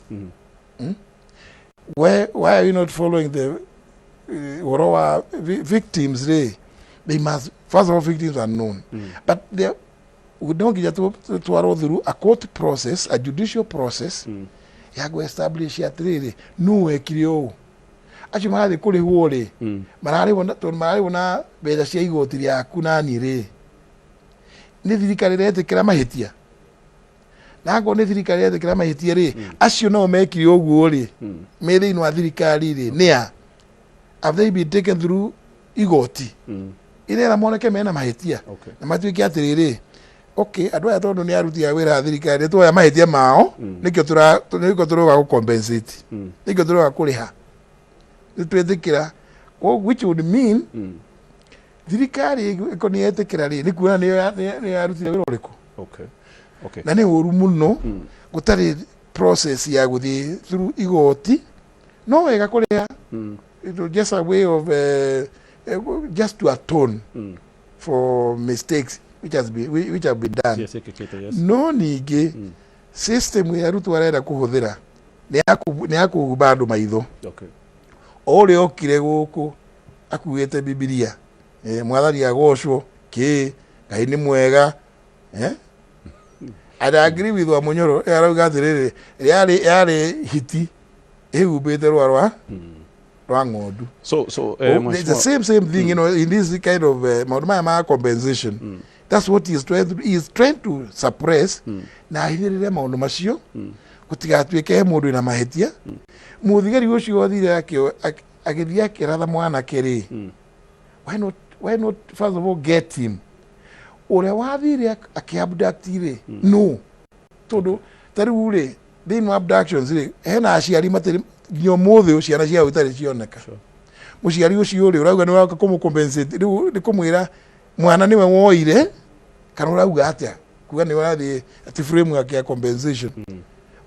Why are you not following the ũhoro wa victims rĩ? They must, first of all, victims are known, but they no nginya twarwo through a court process, a judicial process ya kũ establish atĩrĩrĩ, nũ wekire ũũ. Acio marathiĩ kũrĩhwo rĩ, mararĩhwo tondũ mararĩhwo na mbeca cia igoti rĩaku nani rĩ, nĩ thirikari ĩretĩkĩra mahĩtia? Na angorwo nĩ thirikari ĩretĩkĩra mahĩtia rĩ, acio nao mekire ũguo rĩ, me thĩinĩ wa thirikari rĩ, nĩa? Have they been taken through igoti irera moneke mena mahĩtia na matuĩke atĩrĩrĩ, okay, andũ aya tondũ nĩ aruti a wĩra a thirikari, nĩ tuoya mahĩtia mao, nĩkĩo tũroga gũ compensate, nĩkĩo tũroga kũrĩha, nĩ twĩtĩkĩra. Which would mean thirikari ĩko nĩ yetĩkĩra rĩ, nĩ kuona nĩyo yarutire wĩra ũrĩkũ. Na nĩ ũru mũno gũtarĩ process ya gũthiĩ through igoti. No wega kũrĩha. It was just a way of just to atone for mistakes which have been done.
Ciĩkĩkĩte, yes.
No ningĩ system ĩrĩa Ruto arenda kũhũthĩra nĩ ya kũhumba andũ maitho. O ũrĩa okire gũkũ akuĩte Bibilia, mwathani agocwo kĩ, Ngai nĩ mwega, eh? And I agree with Wamunyoro, arauga atĩrĩrĩ, yarĩ hiti ĩhumbĩte rũa rwa ng'ondu.
So
Oh, it's the same thing, in this kind of maũndũ maya ma compensation. That's what he is trying to, he is trying to suppress na ahithĩrĩre maũndũ macio gũtigatuĩke he mũndũ wĩna mahĩtia. Mũthigari ũcio wathire agĩthiĩ akĩratha mwanake rĩ, why not first of all get him? Ũrĩa wathire akĩabduct rĩ, no tondũ ta rĩu rĩ, thĩinĩ wa abductions rĩ, hena aciari matirĩ nginya ũmũthĩ ciana ciao itarĩ cioneka. Mũciari ũcio rĩ, ũrauga nĩ ũroka kũmũ compensate rĩu, nĩ kũmwĩra mwana nĩwe woire, kana ũrauga atĩa kuga nĩ ũrathiĩ atĩ framework ya compensation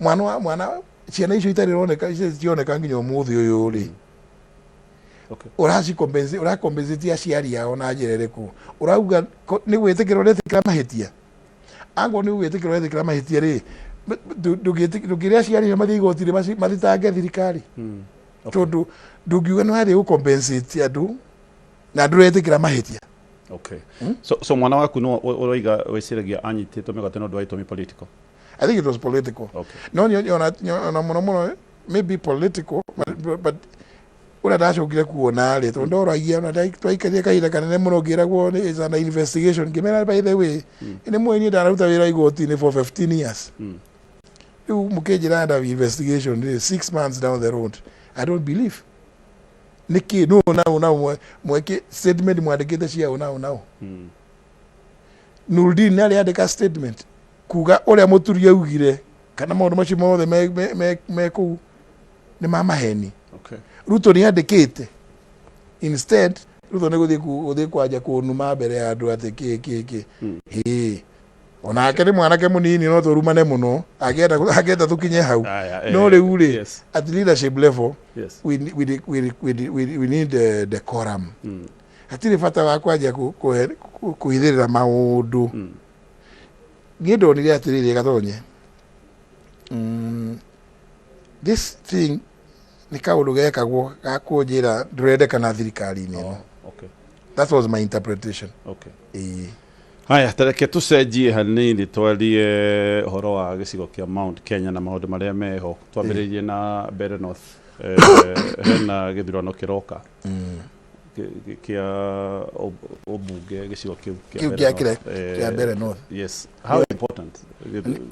mwana wa mwana, ciana icio itarĩ roneka, icio cioneka nginya ũmũthĩ ũyũ rĩ, ũraci compensate, ũra compensate aciari ao na njĩra ĩrĩkũ? Ũrauga nĩ gwĩtĩkĩra ũretĩkĩra mahĩtia? Angorwo nĩ gwĩtĩkĩra ũretĩkĩra mahĩtia rĩ, ndũngĩre aciari acio mathiĩ igoti-inĩ mathitange thirikari, tondũ ndũngiuga nĩ wathiĩ gũ compensate andũ na ndũretĩkĩra mahĩtia.
Okay. So mwana waku no ũroiga wĩciragia anyitĩtwo mĩgwate nĩ ũndũ wa itũmi political?
I think it was political. No ona mũno mũno maybe political, but ũrĩa ndacokire kuona rĩ, tondũ ndoragia ona twaikarire kahinda kanene mũno ngĩragwo nĩ is under investigation, ngĩmera, by the way, nĩ mũĩ niĩ ndanaruta wĩra igoti-inĩ for 15 years. Rĩu mũkĩnjĩra under investigation rĩ, 6 months down the road, I don't believe. Nĩkĩ nũ na na mweke statement mwandĩkĩte cia ũ na ũ na ũ? Nurdin nĩ arĩandĩka statement kuga ũrĩa mũturi augire kana maũndũ macio mothe me kũu nĩ ma maheni? Ruto nĩ andĩkĩte. Instead Ruto nĩ gũthiĩ gũthiĩ kwanja kũnuma mbere ya andũ atĩ kĩ kĩ kĩ. Hĩ, onake nĩ mwanake mũnini, no tũrumane mũno angĩenda tũkinye hau.
Aya,
No rĩu rĩ, at leadership level, we need decorum. Hatirĩ bata wa kwanjia kũhithĩrĩra maũndũ. Niĩ ndonire atĩrĩrĩ, gatonye, this thing nĩ kaũndũ gekagwo ga kũnjĩra ndũrendekana thirikari-inĩ ĩno. That was my interpretation. Ĩĩ.
Haya, tareke tũcenjie hanini, twarie ũhoro wa gĩcigo kĩa Mount Kenya na maũndũ marĩa meho. Twambĩrĩirie na Mbeere North. Hena gĩthurano kĩroka kĩa ũmbunge gĩcigo kĩu kĩa
Kĩu
Mbeere
kĩa
North.
Kĩa Mbeere North.
Yes, how important?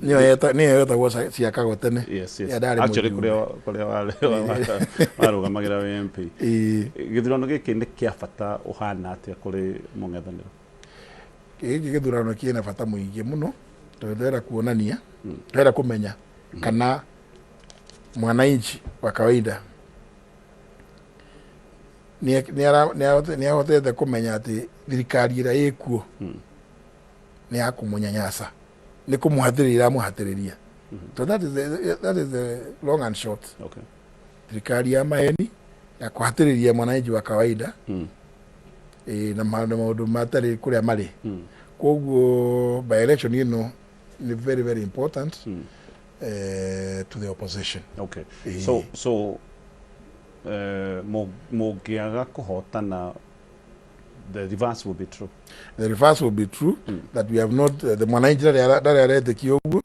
Nĩyo yetagwo ciakagwo tene.
Yes.
Ya ndarĩ
Actually,
mũjumbe.
kũrĩa warũgamagĩra wĩ MP.
Ĩĩ.
Gĩthurano gĩkĩ nĩ kĩa bata ũhana atĩa kũrĩ mũng'ethanĩro?
Gĩkĩ gĩthurano kĩna bata mũingĩ mũno, tondũ ndĩrenda kuonania, ndĩrenda kũmenya Kana mwananchi wa kawaida nĩ ahotete kũmenya atĩ thirikari ĩrĩa ĩkuo nĩ ya kũmũnyanyasa, nĩ kũmũhatĩrĩria ĩramũhatĩrĩria. So that is the long and short. Thirikari ya maheni ya kũhatĩrĩria mwananchi wa kawaida na maũndũ matarĩ kũrĩa marĩ. Koguo by election ĩno nĩ very very important to the opposition.
So mũngĩaga kũhotana, the reverse will be true.
The reverse will be true, that we have not the mwananchi ndarĩ aretĩkia ũguo.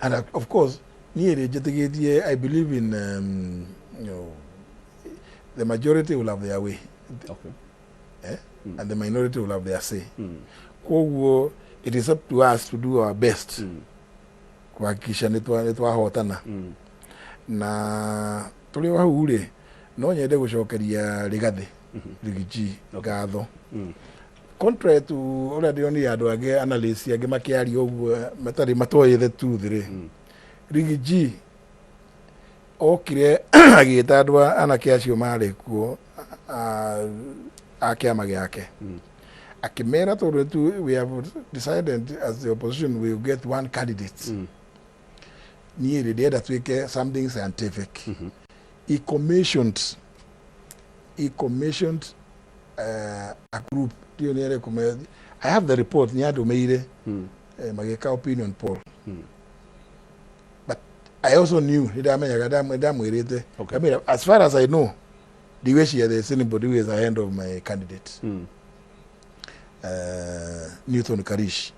And of course niĩ rĩ njĩtĩkĩtie, I believe in the majority will have their way eh? And the minority will have their say. Koguo it is up to us to do our best kuhakikisha nĩ twahotana. Na tũrĩ o hau rĩ, no nyende gũcokeria Rigathĩ Riggy G ngatho. Contrary to ũrĩa ndĩronire andũ angĩ, analysts angĩ makĩaria ũguo matarĩ matoĩ the truth rĩ, Riggy G okire agĩta andũ anake acio marĩ kuo a kĩama gĩake, akĩmera tondũ tu we have decided as the opposition we will get one candidate, niĩ rĩ ndĩrenda twĩke something scientific. He commissioned a group, ndiũ nĩ ĩrĩkũ, I have the report, nĩ andũmĩire, magĩka opinion poll. But I also knew, nĩ ndamenyaga, ndamwĩrĩte. Ndamwĩra, as far as I know, ndigwĩciria there is anybody who is ahead of my candidate, Newton Karish.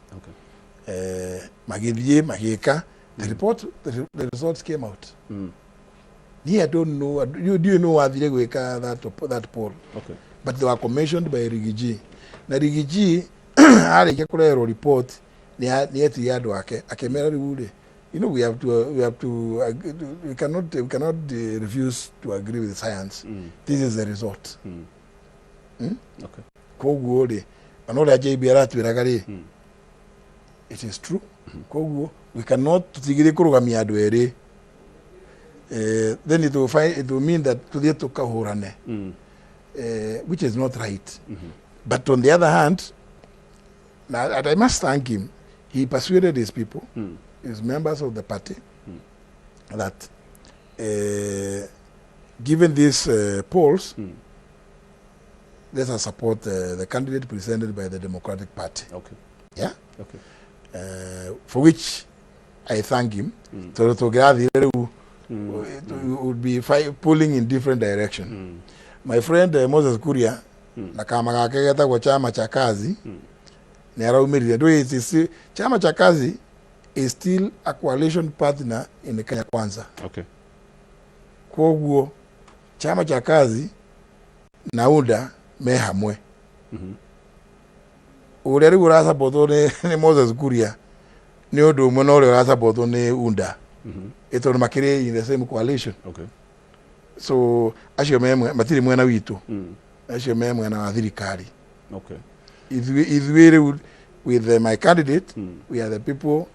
Magĩthiĩ magĩka the report, the results came out. Niĩ I don't know, ndiũĩ nũ wathire gwĩka that poll, but they were commissioned by Riggy G. Na Riggy G arĩkia kũrehwo report, nĩ etirie andũ ake akĩmera, rĩu rĩ, we have to we cannot refuse to agree with science. This is the result. Koguo rĩ, ona ũrĩa JB aratwĩraga rĩ, it is true. Koguo we cannot, tũtigire kũrũgamia andũ erĩ, then it will mean that tuthiĩ tũkahũrane, which is not right. But on the other hand, now, and I must thank him, he persuaded his people, his members of the party, that given these polls, let us support the candidate presented by the Democratic Party. Yeah? For which I thank him. Tondũ tũngĩrathire rĩu, it would be pulling in different direction. My friend Moses Kuria na kama gake getagwo Chama cha Kazi nĩ araumĩrire. Ndũĩ it is Chama cha Kazi is still a coalition partner in Kenya Kwanza. Koguo Chama cha Kazi na UDA me hamwe. Ũrĩa rĩu ũrasapotwo nĩ Moses Kuria nĩ ũndũ ũmwe na ũrĩa ũrasapotwo nĩ UDA, ĩ tondũ makĩrĩ in the same coalition. So acio me matirĩ mwena witũ, acio me mwena wa thirikari. Ithuĩ rĩu with my candidate, we are the people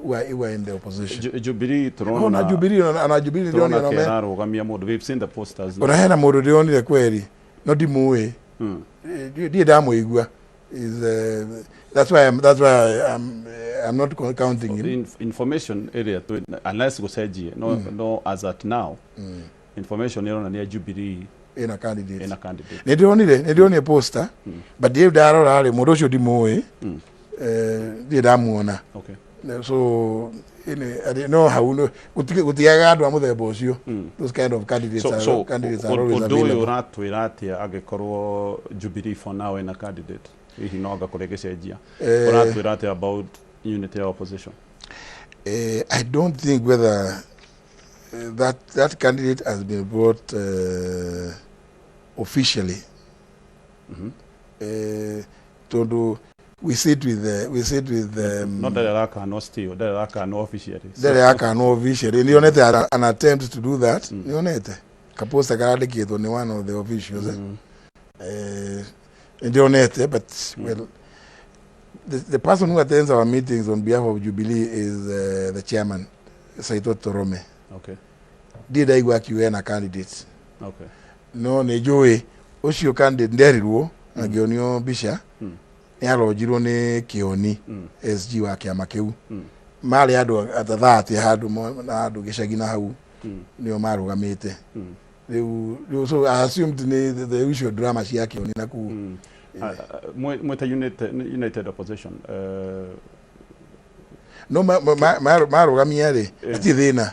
who are in the opposition.
Jubilee
Oh,
tũrona
na Jubilee, ona Jubilee
tũrona
ndĩronire me
kerarũgamia mũndũ. We've seen the posters.
Ona hena mũndũ ndĩronire kweri no ndimũĩ. Ndirĩ ndamũigua. Is that's why I'm not counting him.
Information ĩrĩa unless gũcenjie, no, as at now information ĩronania Jubilee
ĩna candidate.
Ĩna candidate.
Nĩ ndĩronire poster, but rĩu ndarora rĩ, mũndũ ũcio ndimũĩ. Ndirĩ ndamuona. So no hau gũtiagaga andũ a mũthemba ũcio. Those kind of candidates
So,
are,
so
candidates are always
ũndũ ũyũ
available.
ũratwĩra atĩa angĩkorwo Jubilee for now ĩna candidate, hihi no anga kũrĩ gĩcenjia? Ũratwĩra atĩa about unity ya opposition?
I don't think whether that candidate has been brought officially. Tondũ we sit with
No ndarĩ arakanwo still, ndarĩ arakanwo officially.
Ndarĩ akanwo officially. Nĩonete an attempt to do that. Nĩonete kaposta karandĩkĩtwo nĩ one of the officials. Nĩndĩronete, but well, the person who attends our meetings on behalf of Jubilee is the chairman, Saitoti Torome. Ndirĩ ndaigua akiuga ena candidate. No nĩ njũĩ ũcio candidate nderirwo na ngĩonio mbica nĩ aronjirwo nĩ Kĩoni SG wa kĩama kĩu. Marĩ andũ athathate handũ na handũ gĩcagi na hau nĩo marũgamĩte. Rĩu so I assumed nĩ the usual drama cia Kĩoni na kũu.
Mwĩta United Opposition
No marũgamia rĩ, hatirĩ thĩna.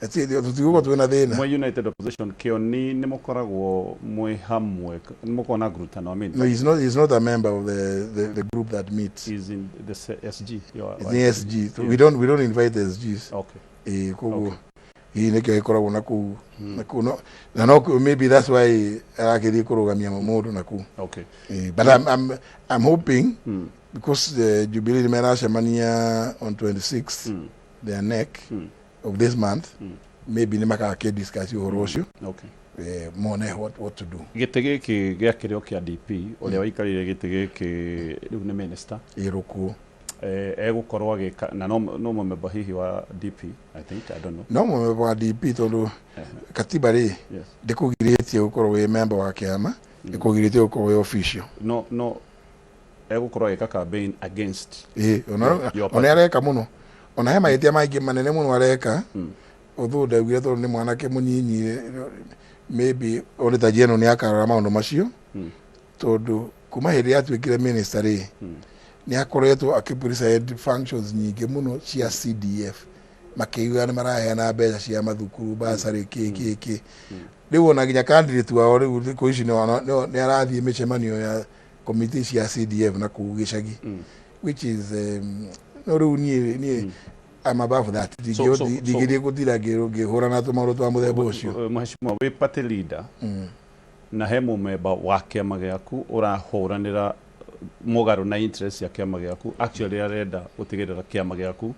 Tũtigũkorwo twĩna thĩna.
Mwĩ United Opposition Kĩoni nĩ mũkoragwo mwĩ hamwe, nĩ mũkoragwo na ngurutano, I mean.
No, he's not a member of the group that meets.
He's in the SG.
It's the SG. So we don't invite SGs. Ĩĩ, koguo hihi nĩkĩo gĩkoragwo na kũu na kũu no na no maybe that's why arakĩthiĩ kũrũgamia mũndũ na kũu. Ĩĩ, but I'm hoping because the Jubilee nĩ maracemania on 26th their neck of this month, maybe nĩ makakĩ discuss ũhoro ũcio mone what to do.
Gĩtĩ gĩkĩ gĩakĩrĩ o kĩa DP, ũrĩa waikarĩire gĩtĩ gĩkĩ rĩu nĩ minister.
Ĩrũkũ.
Egũkorwo agĩka na no mũmemba hihi wa DP, I think, I don't know.
No mũmemba wa DP tondũ katiba rĩ ndĩkũgirĩtie gũkorwo wĩ member wa kĩama, ĩkũgirĩtie gũkorwo wĩ official.
No egũkorwo agĩka campaign against
Ĩĩ, ona
your
ona
party.
Areka mũno, ona he mahĩtia maingĩ manene mũno areka, although ndaugire tondũ nĩ mwanake mũnyinyi, maybe auditor general nĩ akarora maũndũ macio, tondũ kuma hĩndĩ atuĩkire minister rĩ, nĩ akoretwo akĩ functions nyingĩ mũno cia CDF, makiuga nĩ maraheana mbeca cia mathukuru, basarĩ, kĩ kĩ kĩ. Rĩu ona nginya candidate wao rĩu thikũ ici nĩ arathiĩ mĩcemanio ya committee cia CDF na kũu gĩcagi, which is no rĩu niĩ I'm above that. Ndingĩthiĩ gũtira ngĩhũrana tũmaũndũ twa mũthemba ũcio.
Mheshimiwa, wĩ party leader na he mũmemba wa kĩama gĩaku ũrahũranĩra mũgarũ na interest ya kĩama gĩaku. Actually arenda gũtigĩrĩra kĩama gĩaku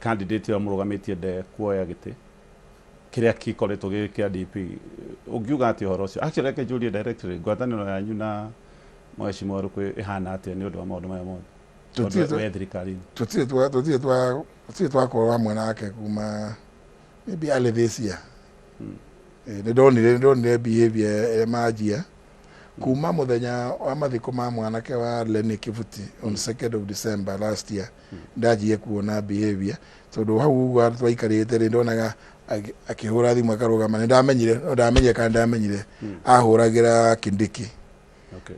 candidate ĩrĩa mũrũgamĩtie ndekuoya gĩtĩ kĩrĩa gĩkoretwo gĩ kĩa DP. Ũngiuga atĩa ũhoro ũcio? Actually reke njũrie directly, ngwatanĩro yanyu na Mheshimiwa Rukũ ĩhana atĩa nĩ ũndũ wa maũndũ maya mothe? Tondũ we thirikari-inĩ.
Tũtirĩ twakorwo hamwe nake kuma maybe early this year. Nĩ ndonire behavior ĩrĩa manjia kuma mũthenya wa mathiko ma mwanake wa Lenny Kivuti on 2nd of December last year. Ndanjie kuona behavior tondũ hau ũguo twaikarĩte rĩ, ndonaga akĩhũra thimũ akarũgama. Nĩ ndamenyire, no ndamenyire kana ndamenyire ahũragĩra Kindiki.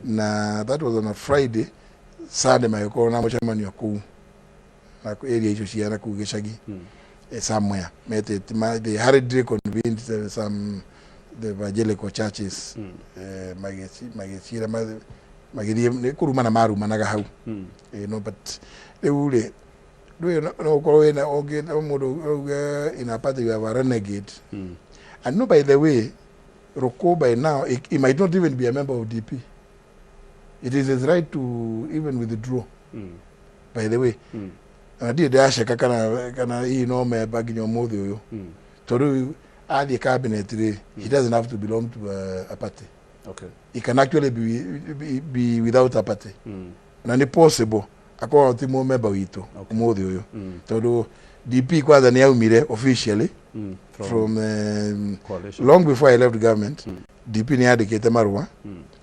Na that was on a Friday. Sunday magĩkorwo na mũcemanio kũu na area icio cia na kũu gĩcagi somewhere metĩte they hurriedly convened some the evangelical churches, magĩcira magĩthiĩ nĩ kũrumana marumanaga hau. No but rĩu rĩ, ndũĩ no ũkorwo wĩna ũngĩ no mũndũ auge in a party you have a renegade. And no, by the way, Ruku by now he might not even be a member of DP. It is his right to even withdraw. By the way, na ndirĩ ndĩraceka kana hihi no memba nginya ũmũthĩ ũyũ, tondũ rĩu athiĩ cabinet rĩ, he doesn't have to belong to a party. He can actually be without a party. Na nĩ possible akorwo ti mũmemba witũ ũmũthĩ ũyũ, tondũ DP kwanza nĩ aumire officially from
coalition.
Long before I left government, DP nĩ yandĩkĩte marũa.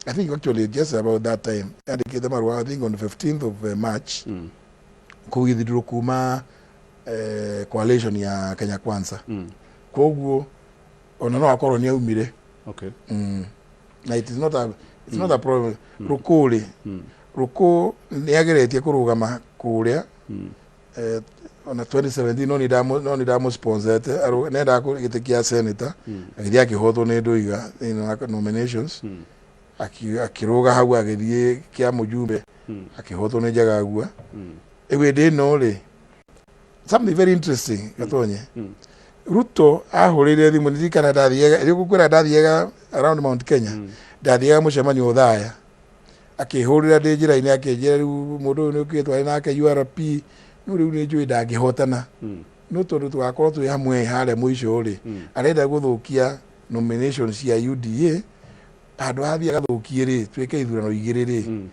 I think actually just about that time yandĩkĩte marũa, I think on the 15th of March, kũgithirwo kuma coalition ya Kenya Kwanza. Koguo ona no akorwo nĩ aumire. Na it is not a problem. Rũkũ rĩ, Rũkũ nĩ ageretie kũrũgama kũrĩa ona 2017, no nĩ ndamũsponsorete nendaga gĩtĩ kĩa senator, agĩthiĩ akĩhotwo nĩ Ndũiga thĩinĩ wa nominations. Akĩrũga hau agĩthiĩ kĩa mũjumbe, akĩhotwo nĩ Njagagua. Rĩu hĩndĩ ĩno rĩ, something very interesting, Gatonye, Ruto ahũrĩire thimũ ndirikana ndathiaga rĩu gũkwĩra ndathiaga around Mount Kenya, ndathiaga mũcemanio Othaya, akĩhũrĩra ndĩ njĩra-inĩ, akĩnjĩra rĩu mũndũ ũyũ nĩ ũkĩte twarĩ nake URP, no rĩu nĩ njũĩ ndangĩhotana, no tondũ tũgakorwo twĩ hamwe harĩa mũico rĩ, arenda gũthũkia nomination cia UDA. Handũ hathiĩ agathũkie rĩ, twĩke ithurano igĩrĩ rĩ,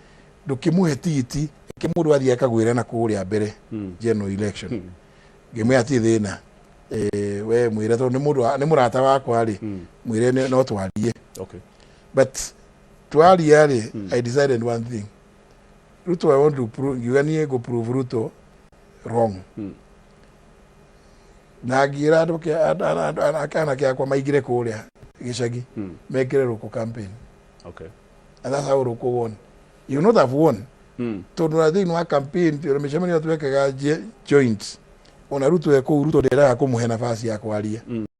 ndũkĩmũhe tigiti, reke mũndũ athiĩ akagwĩre na kũrĩa mbere general election. Ngĩmwĩra ti thĩna. We mwĩre, tondũ nĩ mũndũ nĩ mũrata wakwa rĩ, mwĩre no twarie. But twaria rĩ, I decided one thing: Ruto, I want to prove, ngiuga niĩ ngũ prove Ruto wrong. Na ngĩra andũ anake akwa maingĩre kũrĩa gĩcagi, mekĩre Ruku campaign. And that's how Ruku won. You not have won, tondũ na thĩinĩ wa campaign mĩcemanio twekaga joint, ona Ruto e kũu, Ruto ndendaga kũmũhe nafasi ya kwaria.